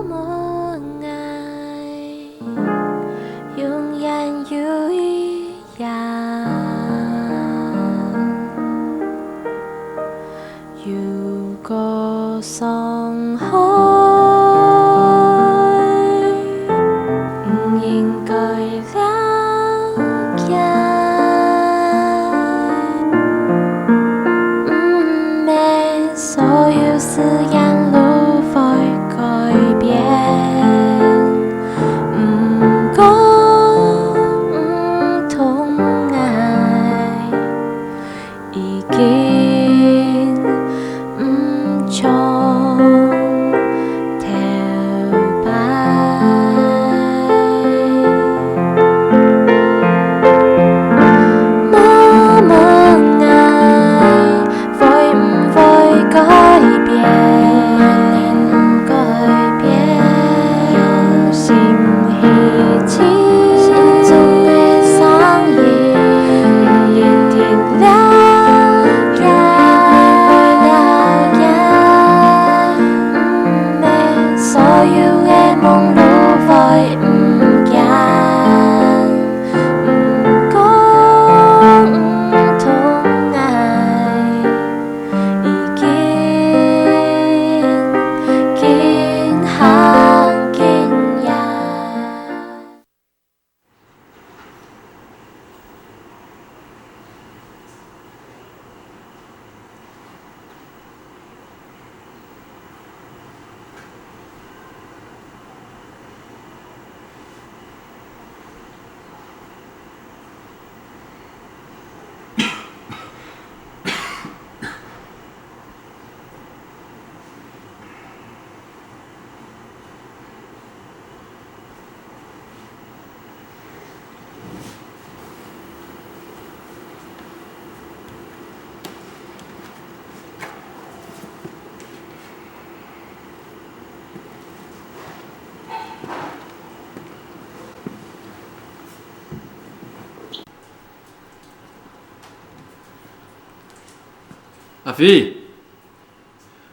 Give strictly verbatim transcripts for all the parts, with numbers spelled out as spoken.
默默爱，永远有一样。 如果伤害，毋应该了解。毋免所有誓言都会改变，毋过毋同爱。 已经毋像头擺。默默爱，会毋会改变？改变。用心 已经今行今夜。 阿飛，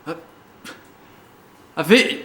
阿，阿飛。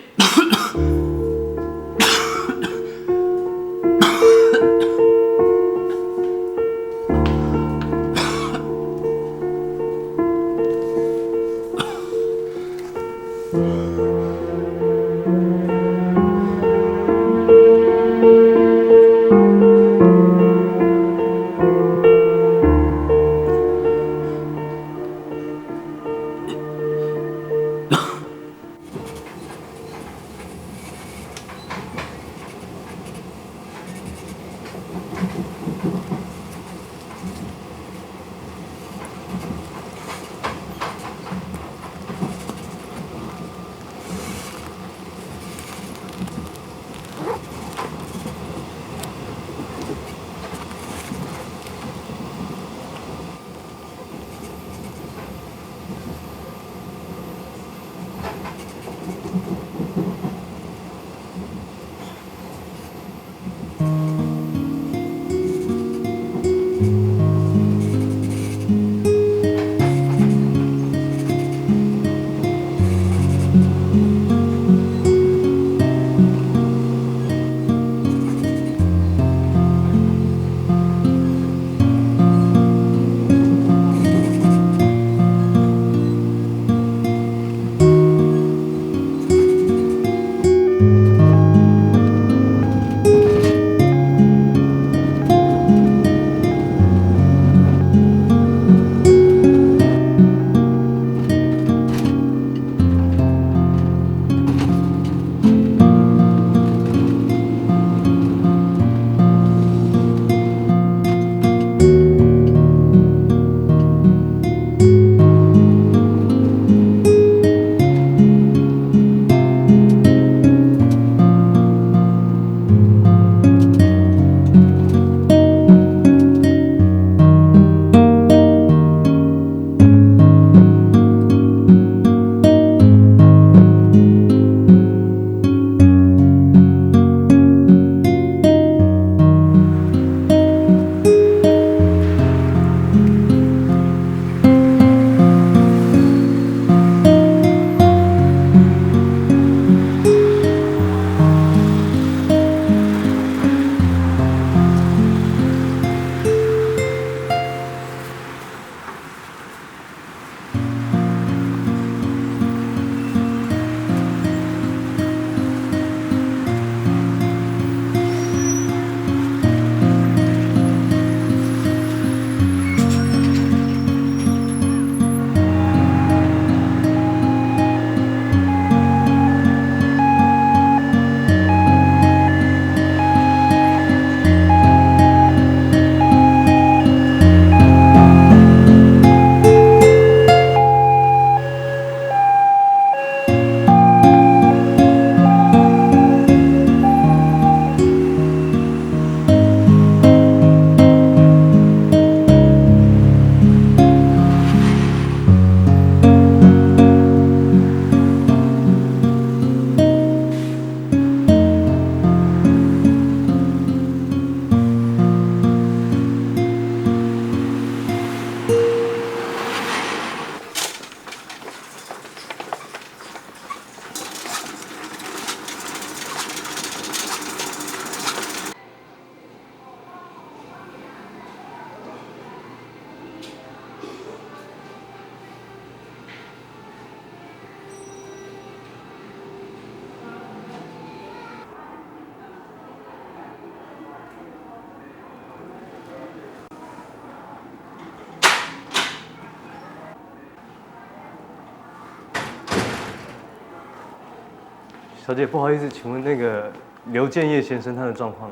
小姐，不好意思，请问那个刘建业先生他的状况？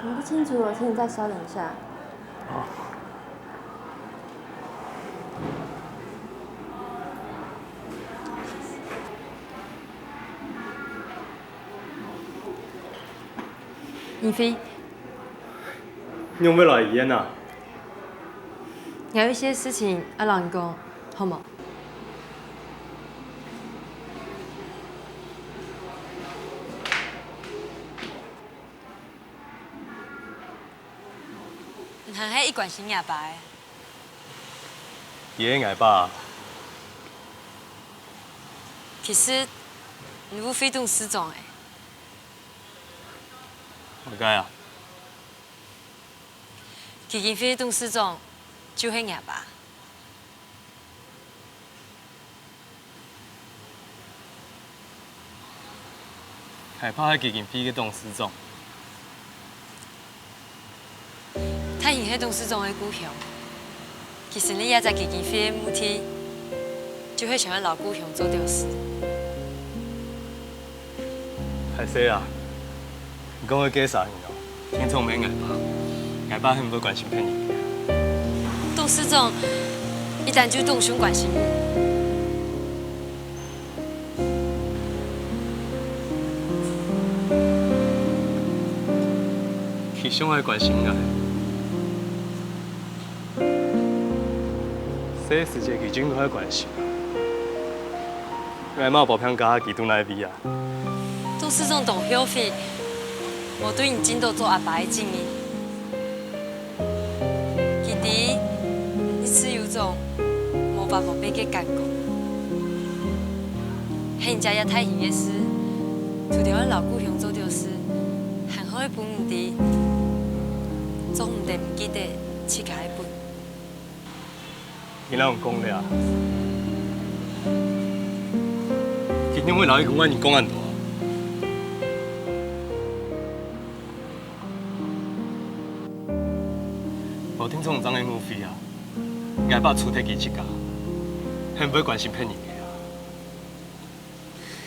很不清楚，请你再稍等一下。你飞，你有没有来医院啊？有一些事情要跟你讲，好吗？ 你還係一關心若爸个。佢係𠊎爸。其實，你誤會董事長个。麼个啊？基金會董事長就係若爸。 𠊎爸係基金會个董事長。大興係董事長个故鄉，其實你這隻基金會个目的，就係想愛摎故鄉做兜事。 歹勢啊，你講个該儕人哦，聽講毋係𠊎爸，𠊎爸係毋會關心別人个。董事長，一旦就當想關心你。佢想愛關心𠊎。 細時節佢就應該關心啊。𠊎嘛無放假佢佇哪位啊？董事長當後悔，無對你盡早做阿爸个責任。佢知，你自幼長，無爸無媽个感覺。係你這下大興个事，除了愛摎故鄉做兜事，還好愛分你知，做毋得毋記得自家个本。 你哪會講咧啊？佢仰會摎一個外人講恁多啊？無定著正係誤會啊！𠊎爸除忒佢自家，係毋會關心別人个啊！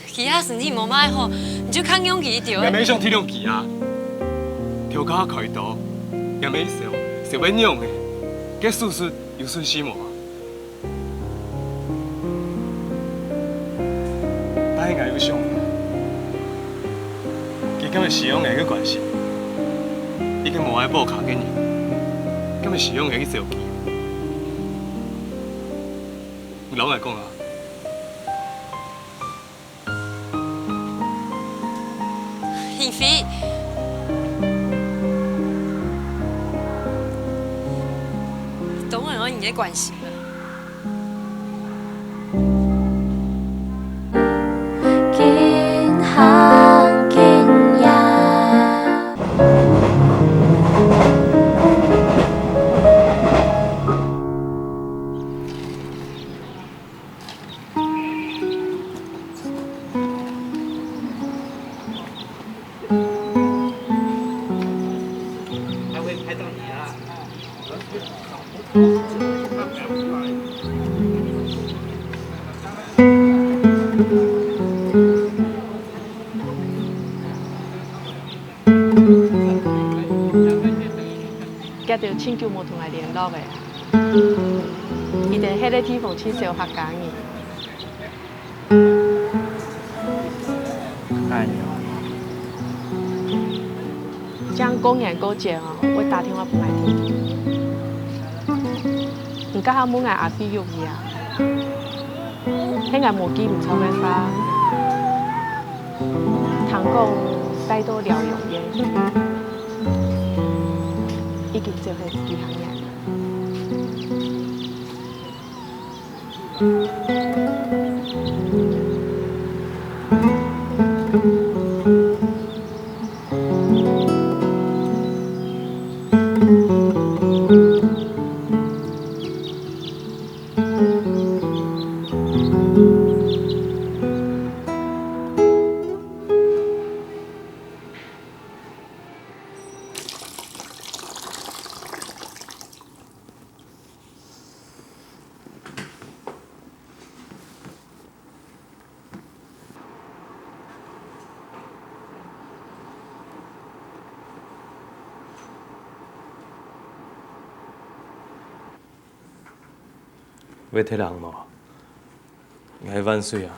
佢啊身體無麼个好，你就較讓佢一兜仔。𠊎乜想體諒佢啊！頭家開刀，𠊎乜一燒，燒會癢个，該手術有順序無啊？但係𠊎又想，佢敢會需要𠊎个關心？一個無愛保家个人，敢會需要𠊎去照顧？你摎𠊎講啊！ 興輝，當然愛你个關心啊。緊行緊行。 佢兜盡久無同𠊎聯絡咧。佢兜歇个地方盡少客家人。哎喲。正過年過節哦，會打電話分𠊎知。你該下問𠊎阿輝有無啊？係𠊎無記毋著个話， 聽講帶到療養院，已經走忒幾下年。會忒冷無？𠊎萬歲啊！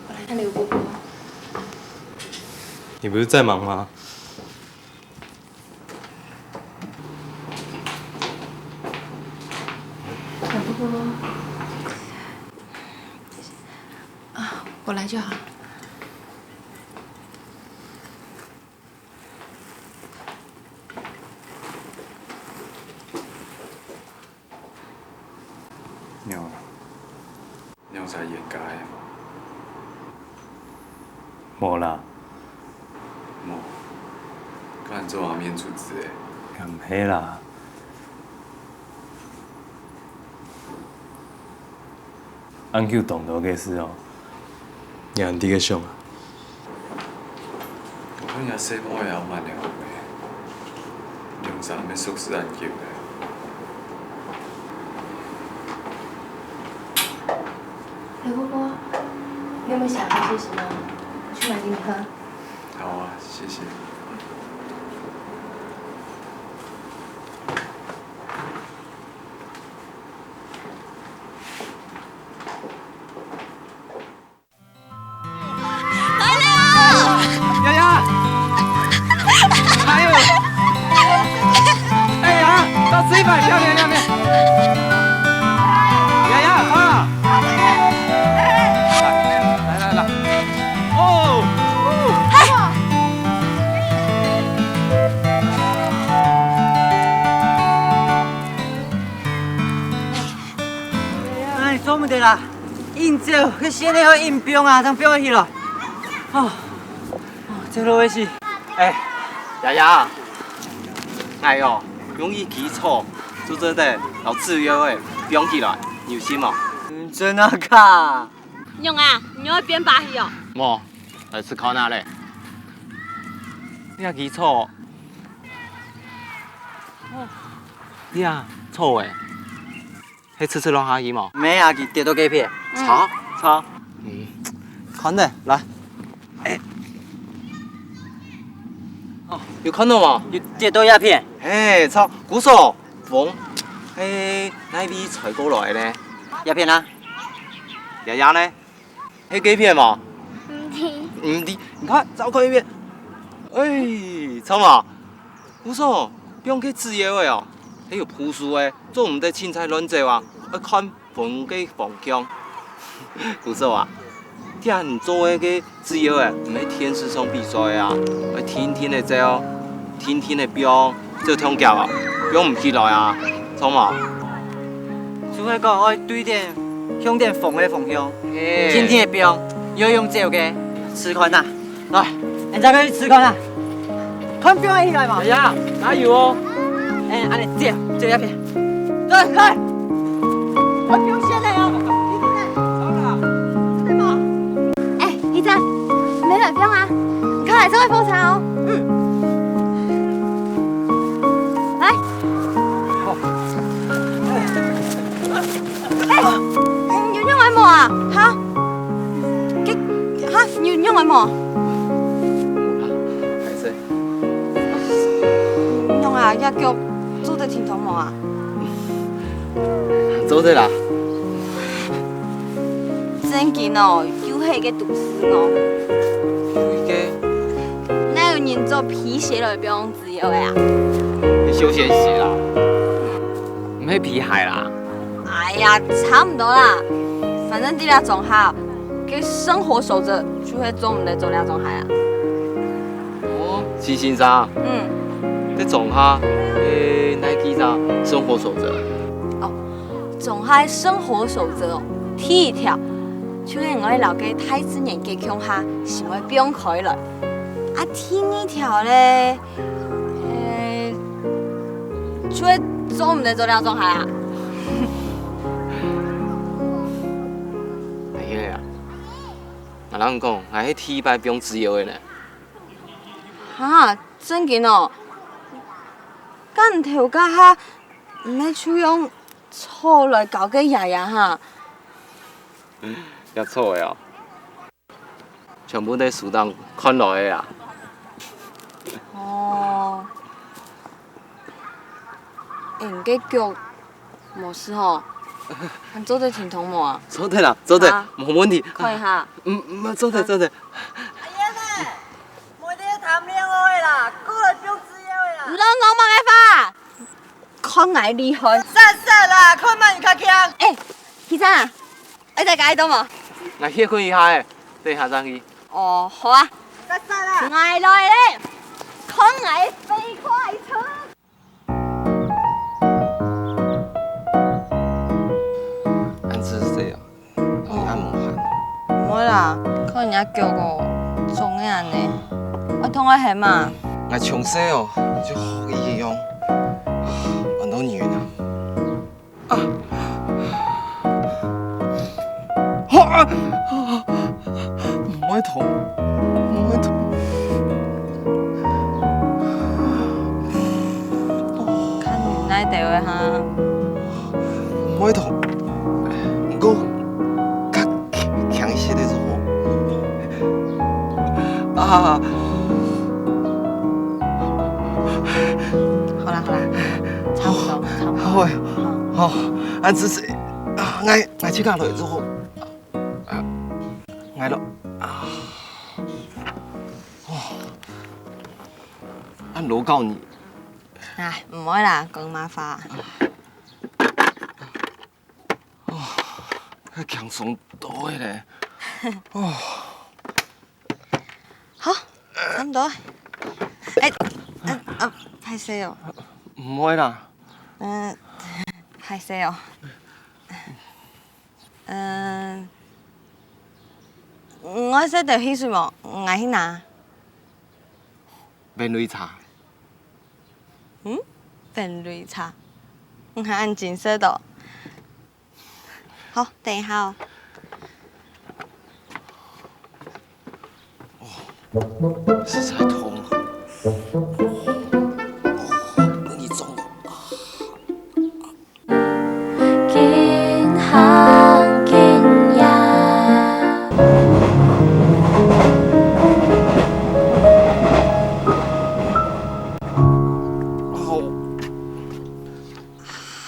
我來看劉伯伯。你不是在忙嗎？ 啊，我來就好。娘，你有啥冤家个無？無啦。無？該你做麼个面出子个？也毋係啦。恁久當多个事哦，你還在該想啊？ 看若細妹仔也滿了紅个，兩儕毋係熟識恁久个。劉伯伯，你有沒有想喝些什麼？我去買給你喝。好啊，謝謝。 來了！丫丫，還有，哎呀，多吃一塊，漂亮漂亮。丫丫，啊，來來來，哦，嗨。哎，做毋得啦。 硬走，該線仔愛硬放啊，正放得起來。哦，哦，這路會死。哎，丫丫，𠊎哦，用一枝草，做做得摎紙鷂仔放起來，你有信無？嗯，真个假？仰啊，你愛變把戲哦？無，來試看啊咧。這枝草，哦，這草仔。 係直直落下去無？毋係啊，佢跌到該片。草？草。嗯，看咧，來。哎。哦，有看到無？有跌到這片。嘿，草，姑嫂，風，係哪位吹過來呢？這片啊。丫丫呢？ 係該片無？毋知。毋知，你看，再看一遍。哎，著無？姑嫂，放該紙鷂仔哦，係有步數个，做毋得凊彩亂走啊，愛看風个方向。姑嫂啊，這你做个該紙鷂仔，毋係電視上比賽个啊，愛定定仔走，定定仔放，走忒遽啊，放毋起來啊，著無？就係講愛對等 向等風个方向，嘿。定定仔放，愛用走个，試看啊。來，𫣆再過去試看啊。看放得起來無？哎呀，加油哦！哎，恁仔走，走這片。來，來，愛放線仔哦，定定仔。好啦。真个無？哎，姨丈，你毋愛亂放啊，你看來做會破產哦。嗯。來。好。 哎，你仰會無啊？哈？該，哈，你仰會無？歹勢。仰啊，這腳做得停動無啊？做得啦。正經哦，又係一個都市哦。哪有人著皮鞋來放 紙鷂仔啊？你休閒鞋啦，毋係皮鞋啦。哎呀，差毋多啦，反正在這莊下，該生活守則就係做毋得著這種鞋啊。哦，徐先生，嗯，在莊下，誒，哪幾隻生活守則？哦，莊下个生活守則哦，第一條，就係愛摎該大自然个共下，心愛放開來。啊，第二條咧， 誒，就係做毋得著這種鞋啊。哎呀，𠊎摎你講，𠊎係第一擺放紙鷂仔呢。哈，正經哦？該你頭下毋係就用草來搞該爺爺哈？這草仔哦，全部在書上看來个啊。哦，欸，你个腳無事吼？還做得停動無啊？做得啦，做得，啊，無問題。看一下。嗯，嗯，做得，做得。阿燕呢？莫在該貪戀愛啦，過來放自由个啦。你亂講麼个話？看𠊎厲害！煞煞啦，看麼人較強。欸，先生，愛再加一刀無？𠊎歇睏一下仔，等一下正去。哦，好啊。煞煞啦！𠊎來咧，看𠊎飛快車。 恁仔細啊，你恁無閒。毋會啦，看人家腳哦，腫个恁呢，會痛个係嘛？𠊎從細哦，就學佢一樣，啊，恁多年啊。啊！好啊！毋會痛，毋會痛。 看你哪兜个哈。毋會痛，毋過較輕，輕一些个就好。啊！好啦好啦，差不多差不多。好欸，好，恁仔細，啊，𠊎，𠊎自家來就好。啊，𠊎來，啊，哦，恁勞搞你。 唉，毋會啦，講麼話。哦，較輕鬆多咧。哦。好，差不多。欸，啊，啊，歹勢哦。毋會啦。嗯，歹勢哦。嗯，𠊎食著汽水無？𠊎去拿。 冰擂茶。嗯？冰擂茶？你還恁精神哦。好，等一下哦。哦，實在痛啊。哦，你中了啊。 緊行緊遠。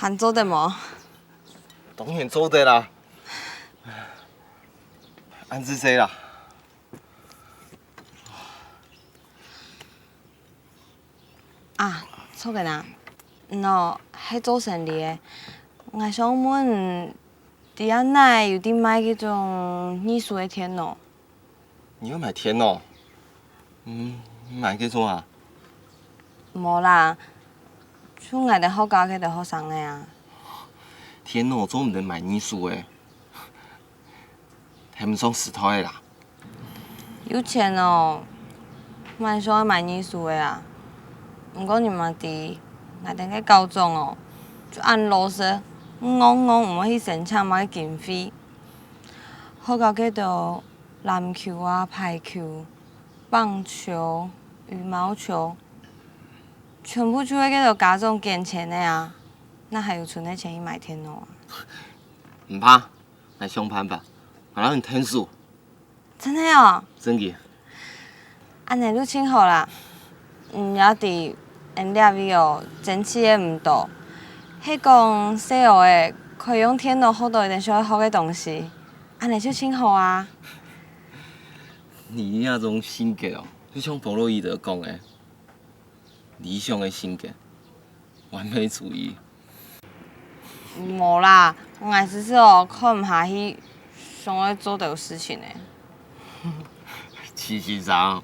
還做得無？當然做得啦。恁仔細啦。 啊，著个啦，你哦，係做生理个。𠊎想問，知若哪有在賣該種二手个電腦？你愛買電腦？嗯，買該種啊？無啦，就𠊎兜學校該兜學生个啊。電腦做毋得買二手个， 還毋上時代个啦。有錢哦，滿想愛買二手个啊。毋過你嘛知，𠊎兜个校長哦，就恁老實，戇戇毋會去申請麼个經費。學校該兜籃球啊、排球、棒球、羽毛球，全部就係該兜家長捐錢个啊，哪還有存个錢去買電腦啊？毋怕， 𠊎想辦法，𠊎摎你𢯭手。真个哦？真个。恁呢就盡好啦。你也知，𫣆這位哦，爭取个毋多。係講細人仔可以用電腦學著一點想愛學个東西，恁呢就盡好啊。你這種性格哦，就像弗洛伊德講个，理想个性格，完美主義。 無啦，𠊎實在哦看毋下去想愛做兜事情呢。徐先生，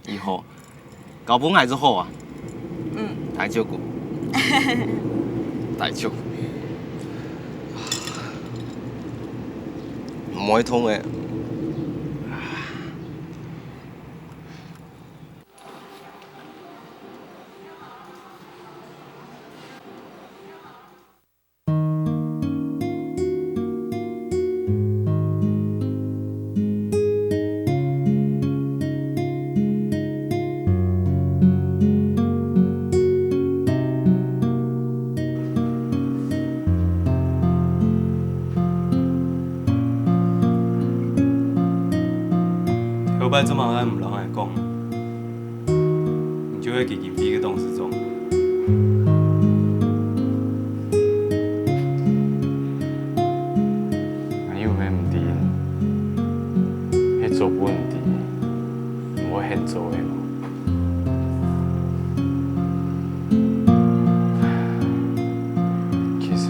以後交分𠊎就好啊。嗯。大丈夫。大丈夫。毋會痛个。做麼个毋摎𠊎講？你就會基金會个董事長。𠊎又毋係毋知，係做分你知，毋會喊做个嘛。其實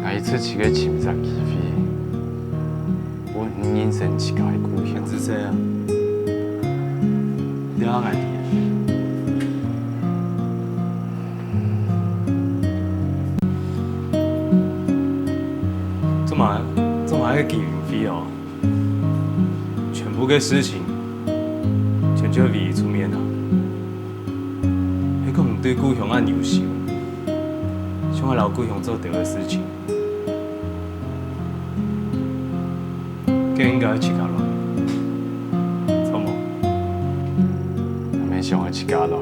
，𠊎一直自家尋隻機會。 分你認識自家个故鄉。很仔細啊，了解你。做麼，做麼个基金會哦？全部个事情，全就為你出面啊！係講你對故鄉恁有心，想愛摎故鄉做兜个事情。 該應該自家來，著無？𠊎乜想愛自家來，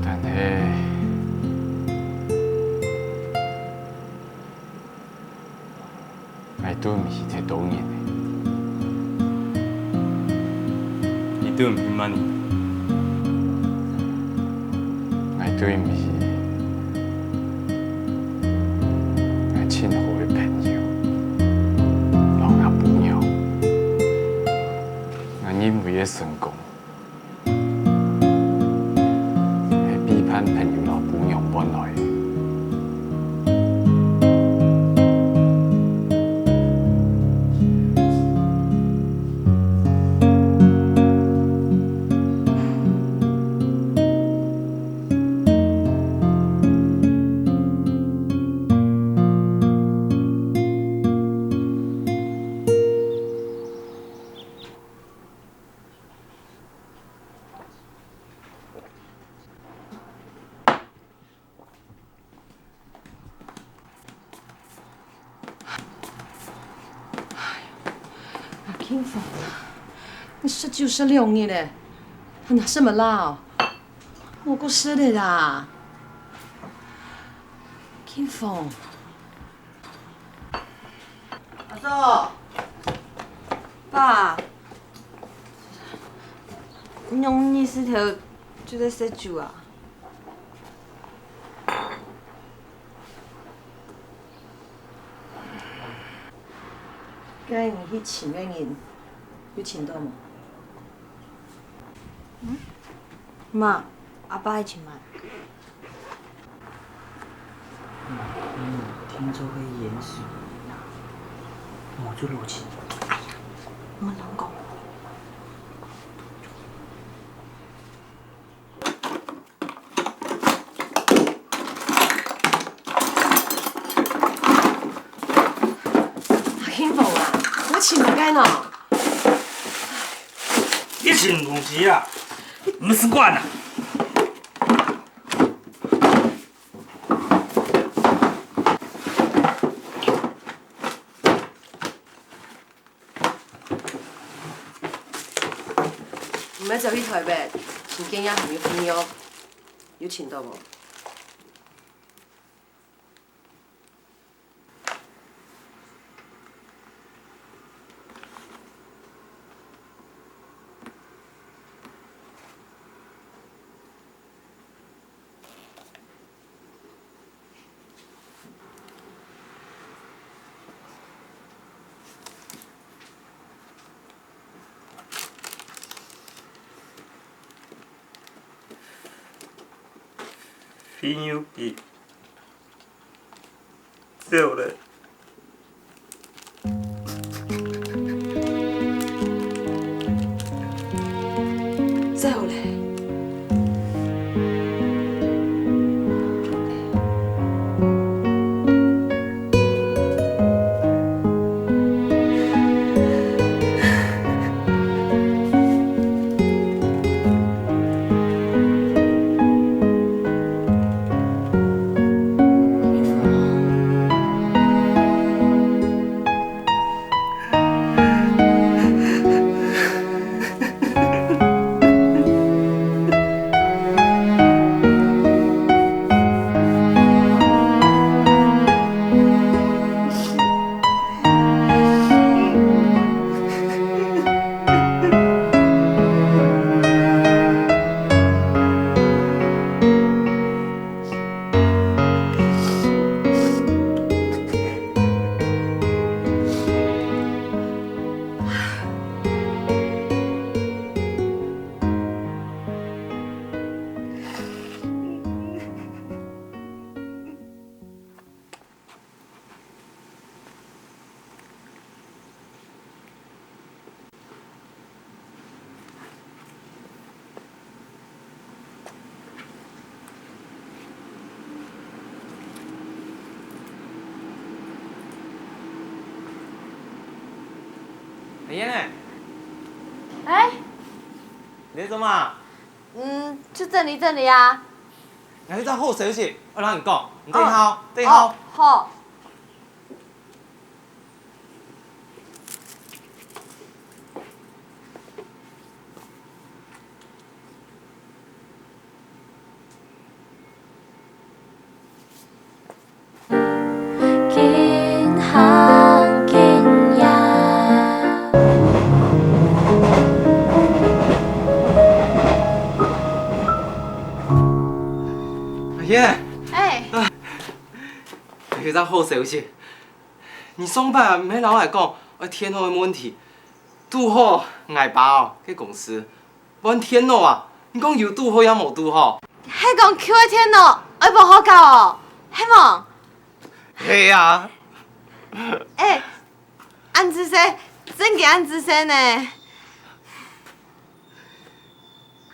但係，𠊎都毋係忒多年了。你都毋係麼人？𠊎都毋係。 𠊎盡好个朋友，摎吾餔娘。𠊎認為个成功，係背叛朋友摎餔娘換來个。阿慶豐啊，你食酒食兩日了，還拿麼个啦？莫過食了啦！慶豐。 阿嫂。爸，你仰日時頭就在食酒啊？該你去尋个人，有尋到無？嗯？媽，阿爸去尋麼？ 聽做係冤仇人啊，無就羅琴。哎呀，毋好亂講。阿慶豐啊，你尋麼个呢？你尋東西啊？毋使管啊！ 毋係走去臺北，尋見若朋友朋友，有尋到無？ 肥牛皮。 走了。走了。美燕呢？哎，你在做麼？嗯，就整理整理啊。𠊎有隻好消息，愛摎你講，你等一下哦，哦，等一下哦。哦，好。 緊行緊遠。阿燕，哎。啊，有一隻好消息，你上擺毋係摎𠊎講愛電腦个問題，堵好𠊎爸哦，該公司 換電腦啊？你講有堵好也無堵好？係講舊个電腦愛搬好搞哦，係無？係啊。哎，恁仔細，真个恁仔細呢。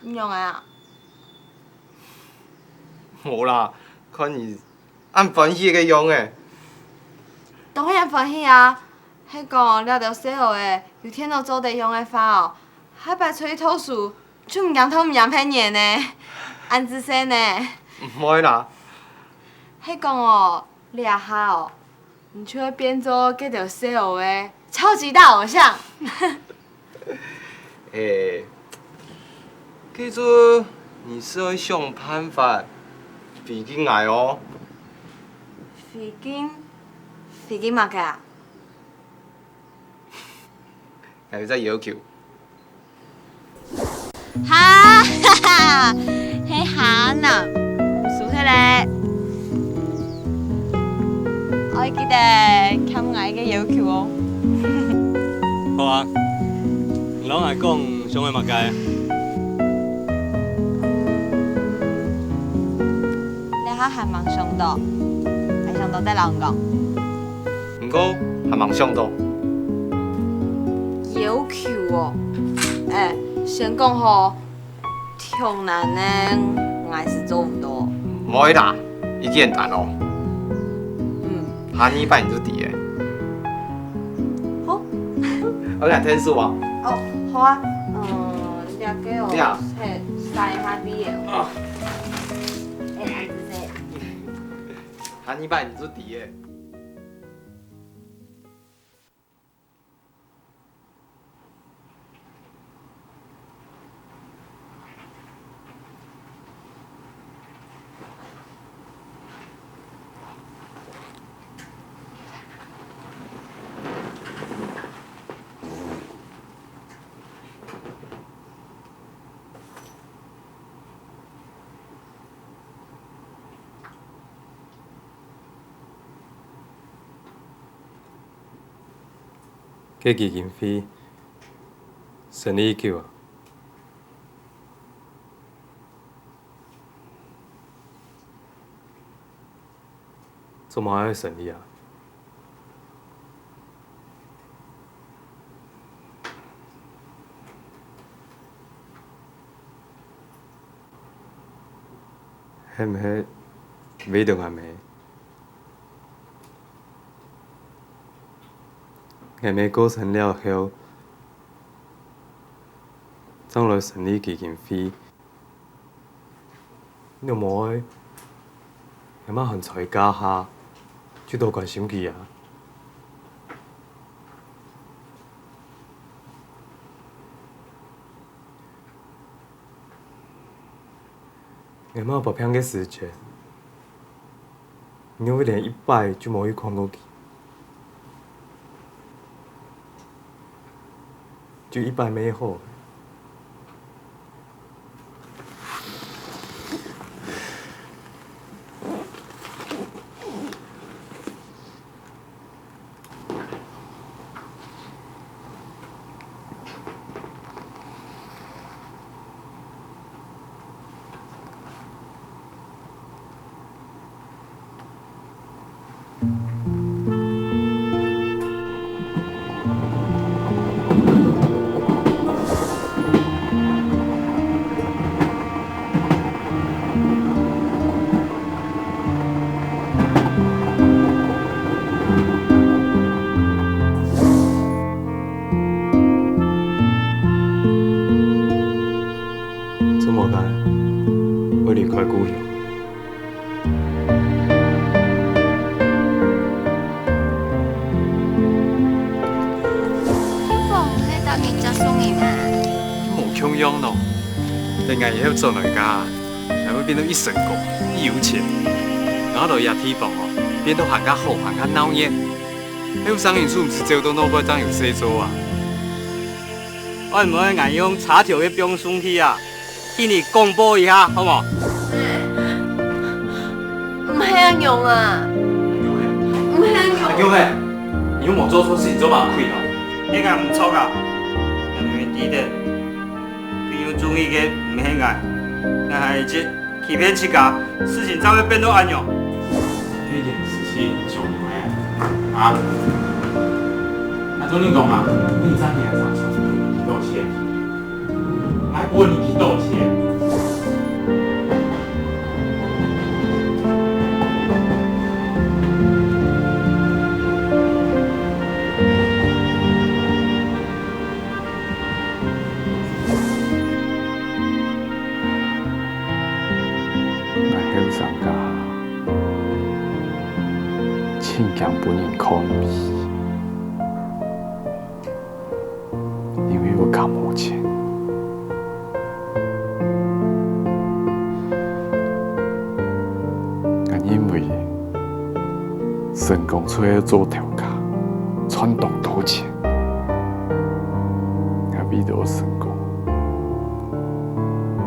你仰仔啊？無啦，看你恁歡喜个樣仔。當然歡喜啊！ 係講這兜細孲仔有電腦做得用个話哦，下擺出去讀書就毋驚讀毋嫌別人呢，恁仔細呢。毋會啦。係講哦，這下哦，你就會變做該兜細孲仔个超級大偶像。 欸，該就你係愛想辦法回敬𠊎哦。回敬？回敬麼个啊？𠊎有隻要求。哈哈哈，係哈吶，輸忒咧。 愛記得欠𠊎一個要求哦。好啊，你摎𠊎講想愛麼个？這下還吂想到，𠊎想到再摎你講。毋過還吂想到。要求哦，欸，先講吼， 忒難呢，𠊎係做毋到。毋會啦，已經很難哦。嗯。下二擺你就知咧。好。𠊎來𢯭手啊。哦，好啊。嗯，這個哦，這樣。係，曬下邊哦。啊。欸，還係這。下二擺你就知咧。 該基金會成立已久啊？做麼个愛成立啊？ 係毋係為著𠊎姆？𠊎姆過身了後，正來成立基金會。 你無愛，𠊎姆還在該下，就多關心佢啊。𠊎姆發病个時節， 你又連一擺就無去看過佢，就一擺乜好。你接送人啊？無共樣咯。等𠊎以後轉來家，𠊎會變到一身光、一有錢，然後來這地方哦，變到還較好、還較鬧熱。後生人就毋使走到外背，正有事做啊。愛毋愛𠊎用車頭个放送機啊？ 替你廣播一下，好無？毋係恁樣啊，毋係恁樣。阿強欸，你又無做錯事，你做麼个氣哦？係𠊎毋著啊，因為知得，朋友中意个毋係𠊎，𠊎還一直欺騙自家，事情正會變到恁樣。這件事情上樣欸，啊？啊，同你講啊，你昨日還上床，多謝。 來問你幾多錢？𠊎後生家，盡驚分人看毋起。 因為𠊎較無錢。𠊎認為，成功就係做頭家，賺當多錢。𠊎為著成功，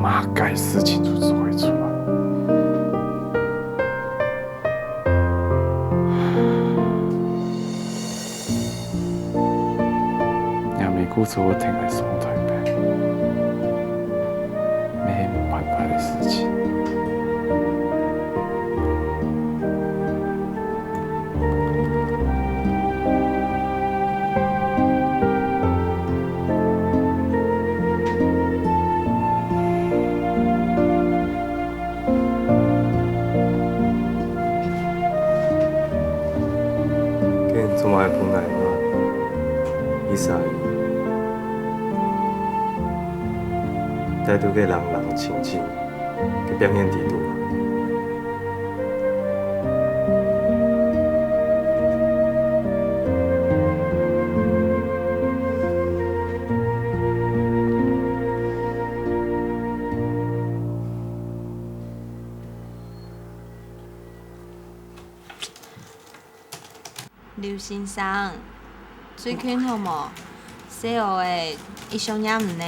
麼个事情都做會出來。 若姆姑丈會聽𠊎上臺北，乜係無辦法个事情。 該你做麼个分𠊎罵？意思係，帶到个人冷冷清清，个表現態度啊？ 劉先生，最近好無？細阿仔一想念你呢。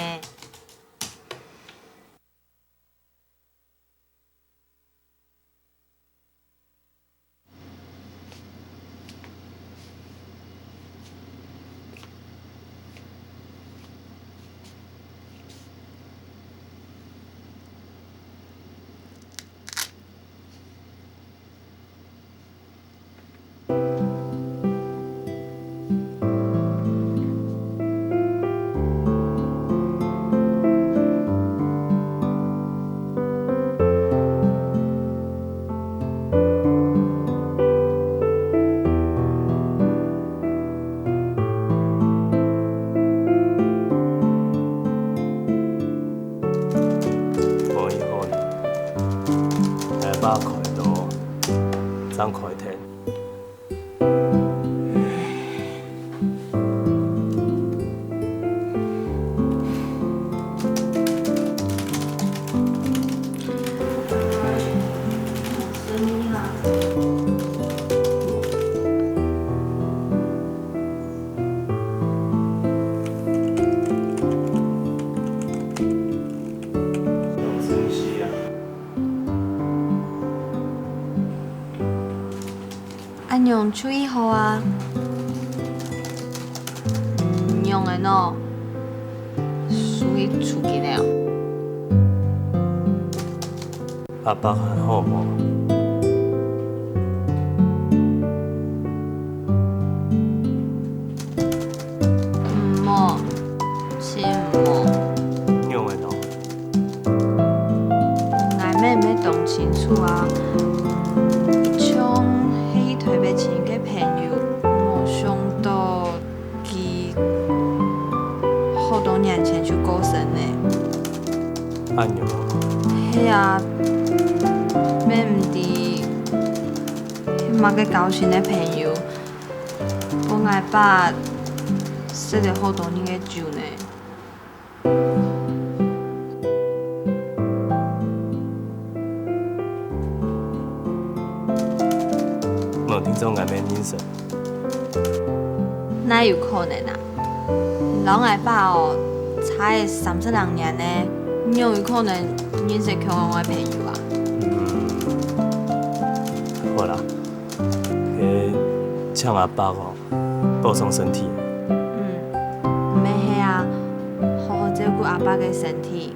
無一會，𠊎爸開刀，正開忒。 恁樣就已好啊。仰仔呢？輸入手機了哦。 阿伯還好無？毋好，盡毋好。仰仔呢？𠊎乜毋係當清楚啊。像係去臺北尋个朋友，無想到 佢好多年前就過身了。恁樣啊？係啊，乜毋知係麼个交情个朋友，分𠊎爸食了好多人个酒呢。無聽眾，𠊎乜認識。哪有可能啊？你摎𠊎爸哦，差个三十零年呢，仰有可能認識共下个朋友啊？嗯，好啦，該請阿伯哦， 保重身體。嗯，毋免客氣啊，好好照顧阿伯个身體。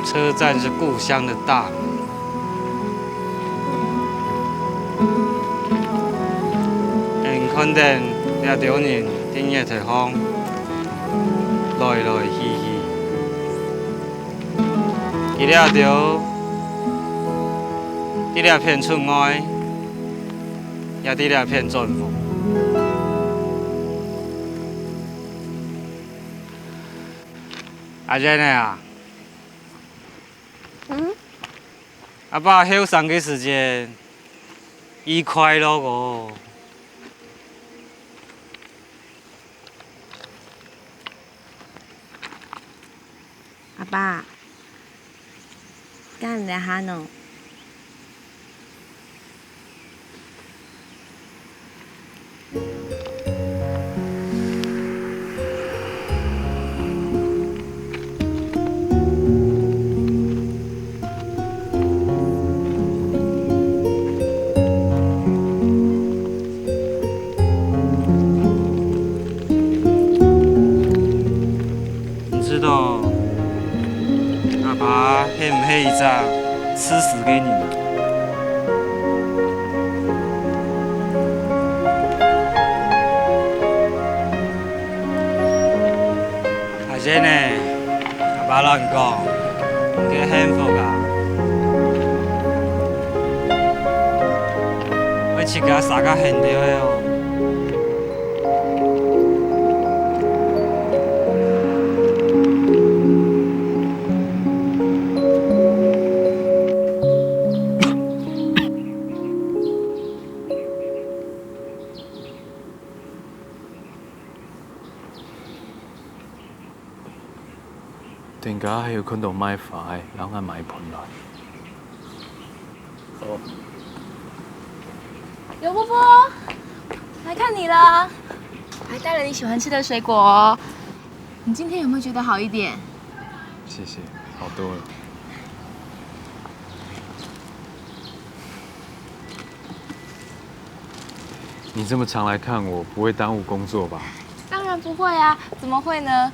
車站是故鄉的大門。𠊎看等這兜人在月台項來來去去，佢這兜在這片出外，也在這片轉屋。 阿燕仔啊，嗯？阿爸後生个時節，已快樂哦。阿爸， 敢這下呢？ 你知道阿爸係毋係一隻自私个人啊？阿燕仔，阿爸摎你講，你个幸福啊，愛自家儕較肯定个哦。 等下還有看到賣花个，摎𠊎買一盆來。哦。劉伯伯，來看你了，我還帶了你喜歡吃的水果哦。你今天有沒有覺得好一點？謝謝，好多了。 你這麼常來看我，不會耽誤工作吧？當然不會啊，怎麼會呢？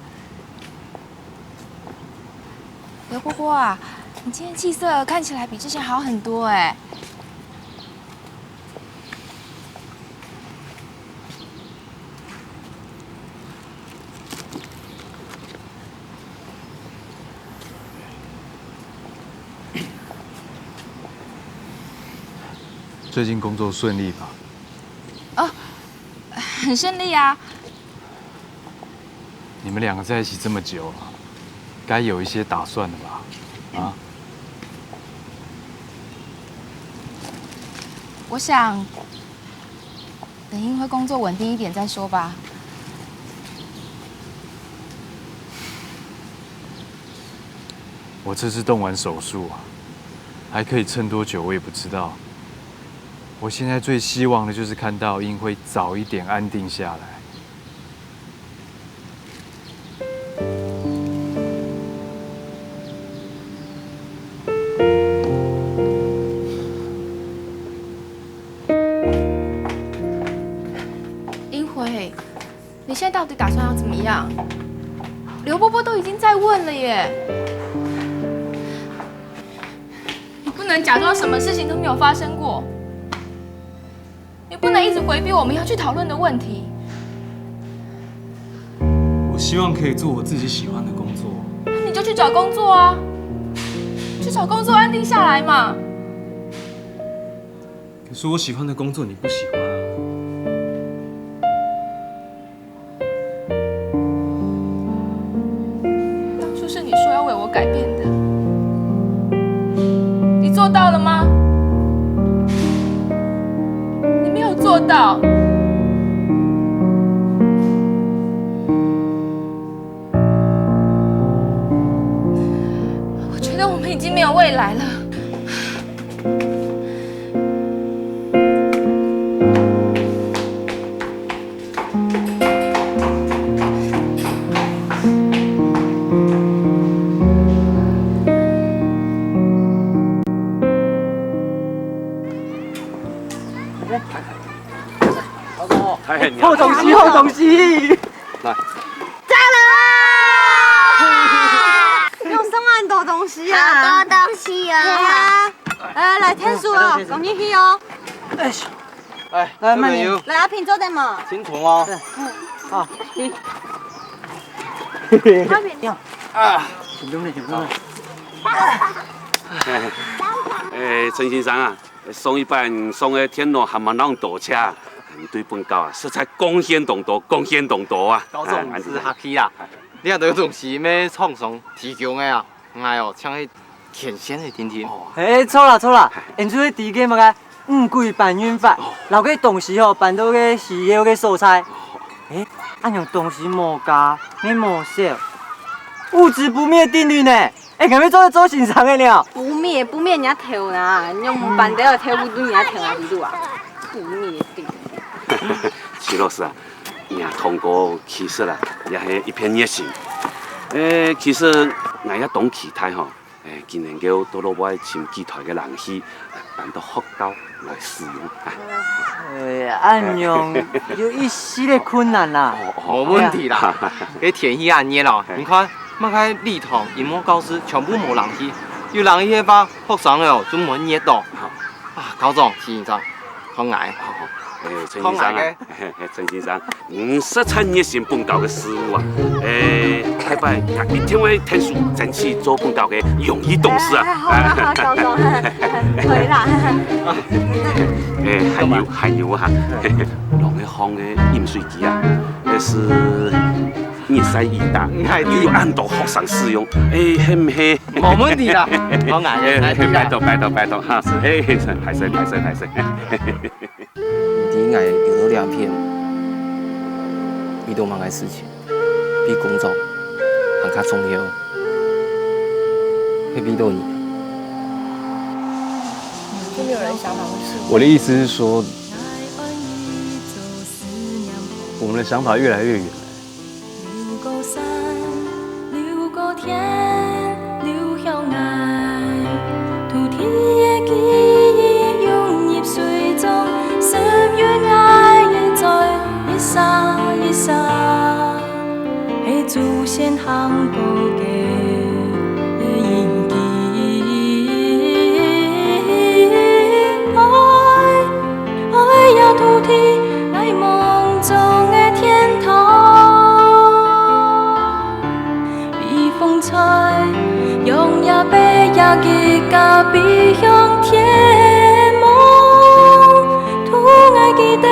劉伯伯啊，你今天氣色看起來比之前好很多欸。 最近工作順利吧？哦，很順利啊。你們兩個在一起這麼久，该有一些打算了吧？啊？我想，等英辉工作稳定一点再说吧。我这次动完手术啊，还可以撑多久，我也不知道。我现在最希望的就是看到英辉早一点安定下来。 英辉，你现在到底打算要怎么样？刘伯伯都已经在问了耶！你不能假装什么事情都没有发生过，你不能一直回避我们要去讨论的问题。我希望可以做我自己喜欢的工作。那你就去找工作啊，去找工作安定下来嘛。 可是我喜欢的工作你不喜欢啊。当初是你说要为我改变的，你做到了吗？你没有做到。我觉得我们已经没有未来了。 好东西，好东西！来，赞啦！有送很多东西啊！好多东西啊！哎，来，天叔啊，恭喜你哦！哎，来，慢点。来，阿平坐点嘛。请坐哦。好，你。啊，请坐，请坐。哎，陈先生啊， 上一擺送个電腦還蠻多謝，對本校啊，實在貢獻當多，貢獻當多啊！高總毋使客氣啊，你這兜東西乜廠商提供个啊，𠊎哦，像係天線个定定。嘿，著啦著啦，𠊎就係知个麼个五鬼搬運法，摎該東西吼搬到該需要个所在。欸，恁樣東西無加，乜無少，物質不滅定律呢！ 欸，𠊎乜做做先生个了。不滅不滅人家頭啦，你用搬得了頭不對人家頭啊，你啊，不滅定律。徐老師啊，你啊，通過其實啦，也係一片熱心。欸，其實𠊎也當期待吼，欸，今年个到落尾尋幾台个冷氣，搬到學校來使用啊。欸，恁樣有一息个困難啦。無問題啦，該天氣恁熱哦，你看。 麼个禮堂、音樂教室全部無冷氣，有冷氣个話，學生哦就毋會熱到。啊，校長、徐院長，看𠊎。欸，陳先生啊，陳先生，你實在熱心本校个事務啊！欸，下擺𠊎一定會𢯭手爭取做本校个榮譽董事啊！好啦，好，校長，可以啦。欸，還有還有啊，弄个項个飲水機啊，該係 日曬雨打，又有恁多學生使用，欸，係毋係？無問題啦，我𠊎欸，拜託拜託拜託哈，係，係，歹勢歹勢歹勢。你知𠊎留到這片，為著麼个事情，比工作還較重要，係為著你。就沒有人想法會是我的意思是說，我們的想法越來越遠了。 流過山，流過天，流向𠊎。土地个記憶湧入水中，十月𠊎个嘴，一儕一儕，係祖先行過个印記。愛，愛這土地，𠊎夢中个天堂。 微風吹，揚這白夜个家，飛向天空。渡𠊎記得